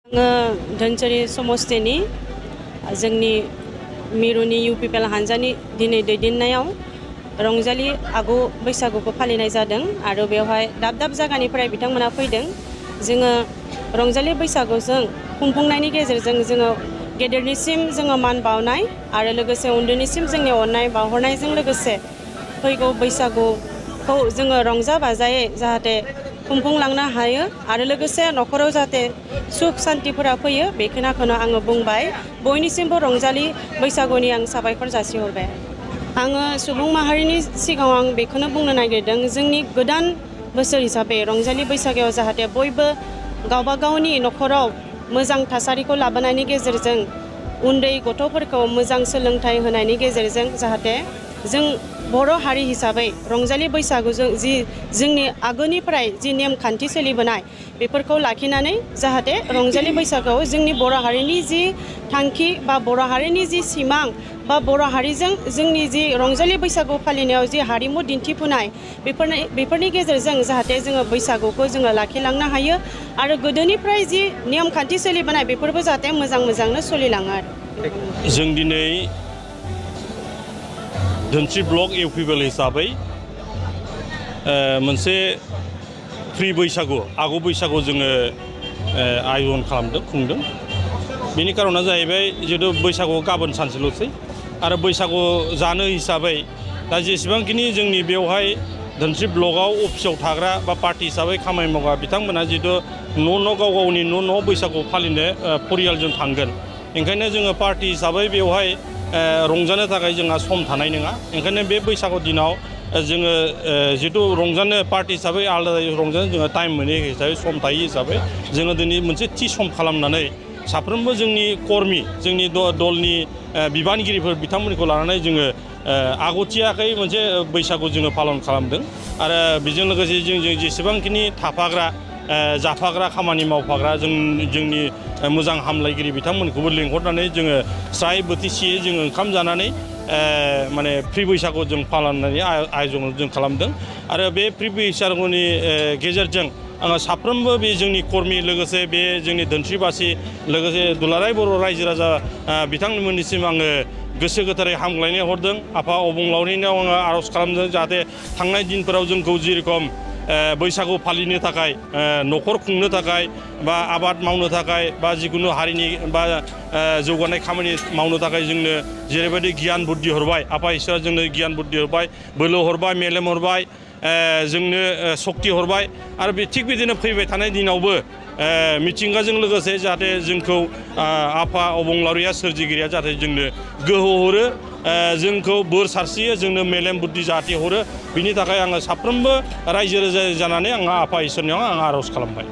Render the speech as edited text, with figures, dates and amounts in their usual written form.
आङो धोनसिरी समस्तिनि जोंनि मिरुनि इउपिपिएल हानजानि दिनै दैदेननायाव रंजालि आगु बैसागुखौ फालिनाय जादों आरो बेवहाय दाब दाब जायगानिफ्राय बिथांमोना फैदों। जोङो रंजालि बैसागुजों खुंफुंनायनि गेजेरजों जोङो गेदेरनिसिम जोङो मान बावनाय आरो लोगोसे उन्दैनिसिम जोंनि अननाय बावहरनायजों लोगोसे फैगौ बैसागुखौ जोङो रंजा बाजायै जाहाथे खुंफुंलांनो हायो आरो लोगोसे न'खराव जाहाथे सुख सान्तिफोरा फैयो बेखिनिखौनो आङो बुंबाय। बयनिसिमबो रंजालि बैसागुनि आं साबायखर जासिहरबाय। आङो सुबुं माहारिनि सिगाङाव आं बेखौनो बुंनो नागिरदों जोंनि गोदान बोसोर हिसाबै रंजालि बैसागुआव जाहाथे बयबो गावबा गावनि न'खराव मोजां थासारिखौ लाबोनायनि गेजेरजों उन्दै गथ'फोरखौ मोजां सोलोंथाइ होनायनि गेजेरजों जाहाथे जों बर' हारि हिसाबै रंजालि बैसागुजों जि जोंनि आगोलनिफ्राय जि नेमखान्थि सोलिबोनाय बेफोरखौ लाखिनानै जाहाथे रंजालि बैसागुआव जोंनि बर' हारिनि जि थांखि बा बर' हारिनि जि सिमां बा बर' हारिजों जोंनि जि रंजालि बैसागु फालिनायाव जि हारिमु दिन्थिफुनाय बेफोरनि गेजेरजों जाहाथे जोङो बैसागुखौ जोङो लाखिलांनो हायो आरो गोदोनिफ्राय जि नेमखान्थि सोलिबोनाय बेफोरबो जाहाथे मोजांनो सोलिलाङो आरो। जों दिनै धोनसिरी ब्लक इउपिपिएल हिसाबै मोनसे फ्रि बैसागु आगु बैसागु जोङो आयजन खालामदों खुंदों। बेनि कारना जाहैबाय जिहेतु बैसागु गाबोन सानसेल'सै आरो बैसागु जानो हिसाबै दा जेसेबांखिनि जोंनि बेवहाय धोनसिरी ब्लकआव अफिसाव थाग्रा बा पार्टी हिसाबै खामानि मावग्रा बिथांमोना जिहेतु न' गाव गावनि न' बैसागु फालिनो परियालजों थांगोन। ओंखायनो जोङो पार्टी हिसाबै बेवहाय रंजानो थाखाय जोंहा सम थानाय नङा। ओंखायनो बे बैसागु दिनाव जोङो जिहेतु रंजानो पार्टी हिसाबै आलादा रंजानो जोङो टाइम मोनै हिसाबै सम थायो हिसाबै जोङो दिनै मोनसे थि सम खालामनानै साफ्रोमबो जोंनि कर्मि जोंनि दलनि बिबानगिरिफोर बिथांमोनखौ लानानै जोङो आगथियाखै मोनसे बैसागु जोङो पालन खालामदों आरो बेजों लोगोसे जों जेसेबांखिनि थाफाग्रा जाफाग्रा खामानि मावफाग्रा जोंनि मोजां हामलायगिरि बिथांमोनखौबो लिंहरनानै जोङो स्राय बोथिसे जोङो ओंखाम जानानै माने फ्रि बैसागु जों पालननि आयजन जों खालामदों आरो बे फ्रि बैसागुनि गेजेरजों आङो साफ्रोमबो बे जोंनि कर्मि लोगोसे बे जोंनि धोनसिरीबासि लोगोसे दुलाराय बर' रायजो राजा बिथांमोननिसिम आङो गोसो गोथारै हामग्लायनाय हरदों। आफा अबंलावरिनियाव आङो आर'ज खालामदों जाहाथे थांनाय दिनफोराव जोंखौ जेरेखम बैसागु फालिनो थाखाय न'खर खुंनो थाखाय बा आबाद मावनो थाखाय बा जिखुनु हारिनि बा जौगानाय खामानि मावनो थाखाय जोंनो जेरैबायदि गियान बुद्धि हरबाय आफा इसोरा जोंनो गियान बुद्धि हरबाय बोलो हरबाय मेलेम हरबाय जोंनो सक्ति हरबाय आरो बे थिग बिदिनो फैबाय थानाय दिनावबो मिथिंगाजों लोगोसे जाहाथे जोंखौ आफा अबंलावरिया सोरजिगिरिया जाहाथे जोंनो गोहो हरो जोंखौ बोर सारस्रियो जोंनो मेलेम बुद्धि जाहाथे हरो बिनि थाखाय आङो साफ्रोमबो रायजो राजा जानानै आङो आफा इसोरनियाव आं आर'ज खालामबाय।